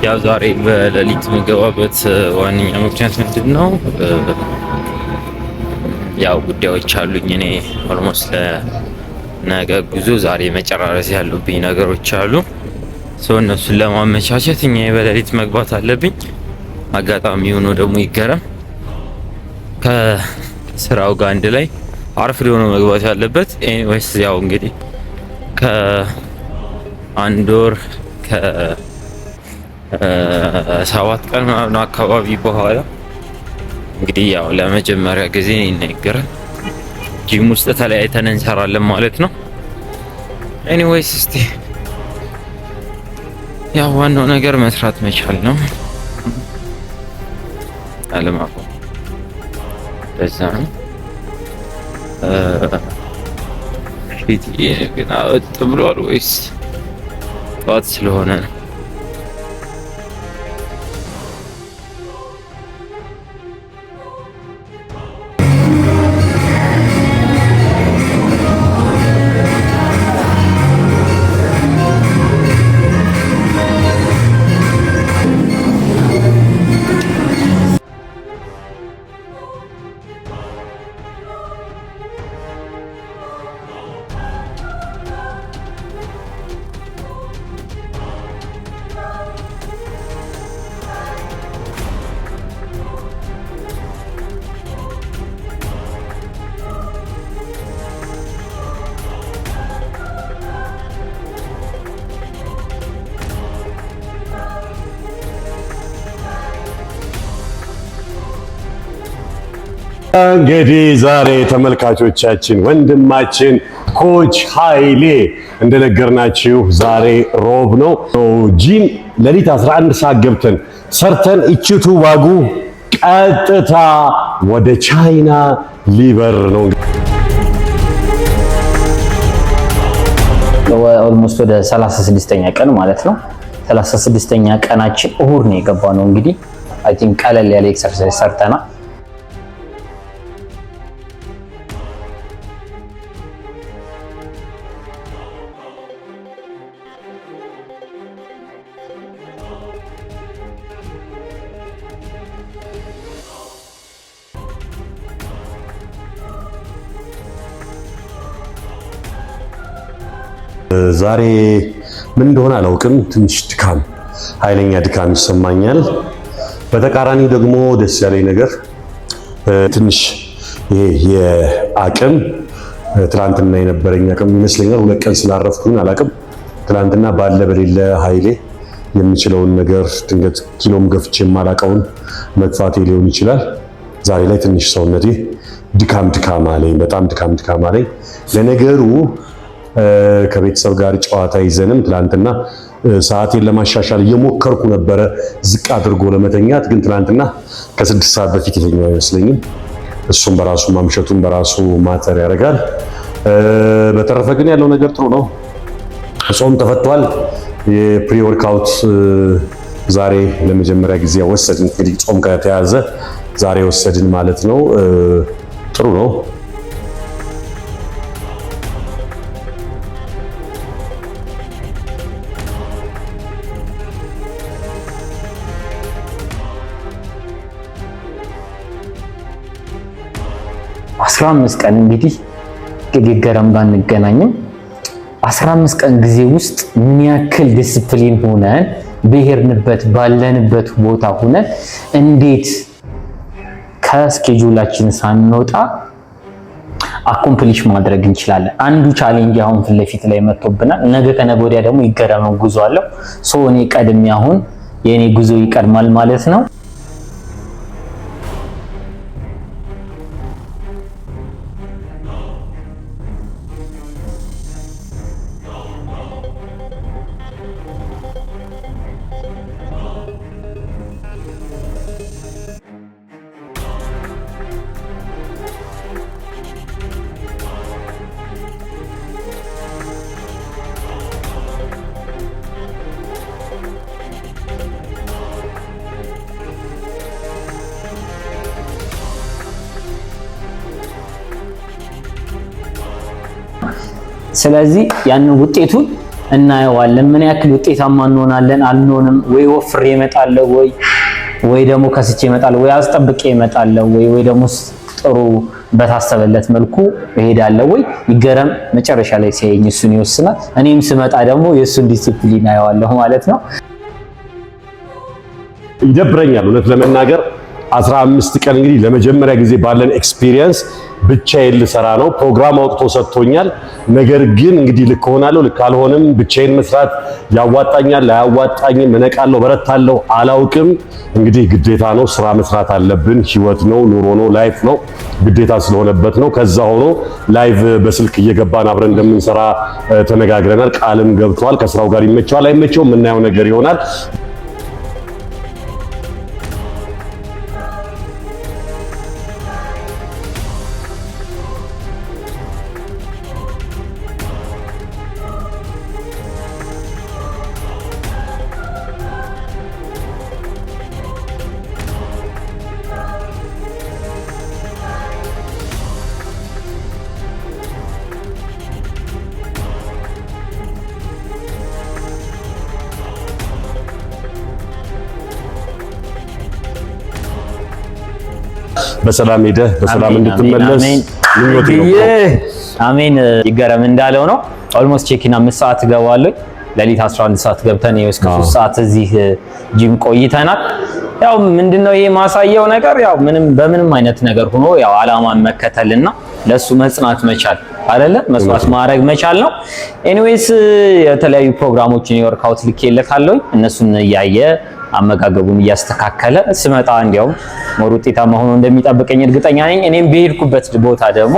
ያው ዛሬ በሌሊት የምገባበት ዋነኛ ምክንያት ምንድን ነው? ያው ጉዳዮች አሉኝ። እኔ almost ለነገ ጉዞ ዛሬ መጨራረስ ያሉብኝ ነገሮች አሉ። So እነሱን ለማመቻቸት እኛ በሌሊት መግባት አለብኝ። አጋጣሚ ሆኖ ደግሞ ይገረም ከስራው ጋር አንድ ላይ አርፍዶ ነው መግባት ያለበት። Anyways፣ ያው እንግዲህ ከአንድ ወር ከ7 ቀን ምናምን አካባቢ በኋላ እንግዲህ ያው ለመጀመሪያ ጊዜ እኔና ይገረም ጂም ውስጥ ተለያይተን እንሰራለን ማለት ነው። Anyways፣ እስቲ ያው ዋናው ነገር መስራት መቻል ነው። አለማቆም በዛ ነው። ፊት ግን አወጥ ብሏል ወይስ ጠዋት ስለሆነ ነው? እንግዲህ ዛሬ ተመልካቾቻችን ወንድማችን coach ኃይሌ እንደነገርናችሁ ዛሬ ሮብ ነው። ጂም ሌሊት 11 ሰዓት ገብተን ሰርተን እችቱ ባጉ ቀጥታ ወደ ቻይና ሊበር ነው። Almost ወደ 36ኛ ቀን ማለት ነው። 36ኛ ቀናችን እሁድ ነው የገባ ነው። እንግዲህ I think ቀለል ያለ exercise ሰርተናል። ዛሬ ምን እንደሆነ አላውቅም፣ ትንሽ ድካም፣ ኃይለኛ ድካም ይሰማኛል። በተቃራኒው ደግሞ ደስ ያለኝ ነገር ትንሽ ይሄ የአቅም ትላንትና የነበረኝ አቅም ይመስለኛል። 2 ቀን ስላረፍኩኝ አላቅም። ትላንትና ባለ በሌለ ኃይሌ የምችለውን ነገር ድንገት ኪሎም ገፍቼ የማላቀውን መግፋቴ ሊሆን ይችላል። ዛሬ ላይ ትንሽ ሰውነቴ ድካም ድካም አለኝ፣ በጣም ድካም ድካም አለኝ። ለነገሩ ከቤተሰብ ጋር ጨዋታ ይዘንም ትላንትና ሰዓቴን ለማሻሻል እየሞከርኩ ነበረ ዝቅ አድርጎ ለመተኛት። ግን ትላንትና ከ6 ሰዓት በፊት የተኛው አይመስለኝም። እሱም በራሱ ማምሸቱም በራሱ matter ያደርጋል። በተረፈ ግን ያለው ነገር ጥሩ ነው። ጾም ተፈቷል። የ pre workout ዛሬ ለመጀመሪያ ጊዜ ወሰድን። እንግዲህ ጾም ከተያዘ ዛሬ ወሰድን ማለት ነው። ጥሩ ነው። 15 ቀን እንግዲህ ከገገረም ጋር እንገናኝም። 15 ቀን ጊዜ ውስጥ ምን ያክል ዲስፕሊን ሆነን በሄድንበት ባለንበት ቦታ ሆነን እንዴት ከ schedule ኣችን ሳንወጣ accomplish ማድረግ እንችላለን? አንዱ challenge አሁን ፊት ለፊት ላይ መጥቶብናል። ነገ ከነገ ወዲያ ደግሞ ይገረመው ጉዞ አለው። So እኔ ቀድሜ አሁን የኔ ጉዞ ይቀድማል ማለት ነው። ስለዚህ ያንን ውጤቱን እናየዋለን። ምን ያክል ውጤታማ እንሆናለን አንሆንም፣ ወይ ወፍሬ እመጣለሁ ወይ ደግሞ ከስቼ እመጣለሁ፣ ወይ አስጠብቄ እመጣለሁ፣ ወይ ደግሞ ጥሩ በታሰበለት መልኩ እሄዳለሁ ወይ ይገረም መጨረሻ ላይ ሲያየኝ እሱን ይወስናል። እኔም ስመጣ ደግሞ የእሱን ዲሲፕሊን አየዋለሁ ማለት ነው። ይደብረኛል እውነት ለመናገር 15 ቀን እንግዲህ ለመጀመሪያ ጊዜ ባለን experience ብቻዬን ልሰራ ነው። ፕሮግራም አውጥቶ ሰጥቶኛል። ነገር ግን እንግዲህ ልክ እሆናለሁ ልክ አልሆንም፣ ብቻዬን መስራት ያዋጣኛል አያዋጣኝም፣ እነቃለሁ በረታለሁ አላውቅም። እንግዲህ ግዴታ ነው፣ ስራ መስራት አለብን። ህይወት ነው፣ ኑሮ ነው፣ life ነው፣ ግዴታ ስለሆነበት ነው። ከዛ ሆኖ live በስልክ እየገባን አብረን እንደምንሰራ ተነጋግረናል። ቃልም ገብቷል። ከስራው ጋር ይመቸዋል አይመቸውም የምናየው ነገር ይሆናል። በሰላም ሄደህ በሰላም እንድትመለስ ምኞቴ ነው። አሜን። ይገረም እንዳለው ነው። Almost check-in 5 ሰዓት እገባለሁ። ሌሊት 11 ሰዓት ገብተን ይኸው እስከ 3 ሰዓት እዚህ ጂም ቆይተናል። ያው ምንድነው ይሄ ማሳየው ነገር ያው ምንም በምንም አይነት ነገር ሆኖ ያው አላማን መከተልና ለሱ መጽናት መቻል አይደለ መስዋዕት ማድረግ መቻል ነው። Anyways የተለያዩ ፕሮግራሞችን የ workout ልኬለታለሁ። እነሱን እያየ አመጋገቡን እያስተካከለ ስመጣ እንዲያውም more ውጤታማ ሆኖ እንደሚጠብቀኝ እርግጠኛ ነኝ። እኔም በሄድኩበት ቦታ ደግሞ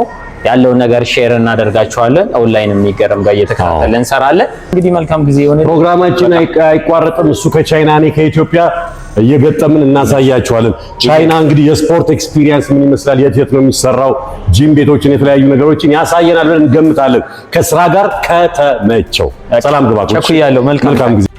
ያለውን ነገር share እናደርጋቸዋለን። ኦንላይን የሚገርም ጋር እየተከታተልን እንሰራለን። እንግዲህ መልካም ጊዜ ይሁን። ፕሮግራማችን አይቋረጥም። እሱ ከቻይና እኔ ከኢትዮጵያ እየገጠምን እናሳያቸዋለን። ቻይና እንግዲህ የስፖርት experience ምን ይመስላል፣ የት የት ነው የሚሰራው፣ ጂም ቤቶችን፣ የተለያዩ ነገሮችን ያሳየናል ብለን እንገምታለን። ከስራ ጋር ከተመቸው ሰላም ግባ። ቸኩያለሁ። መልካም ጊዜ።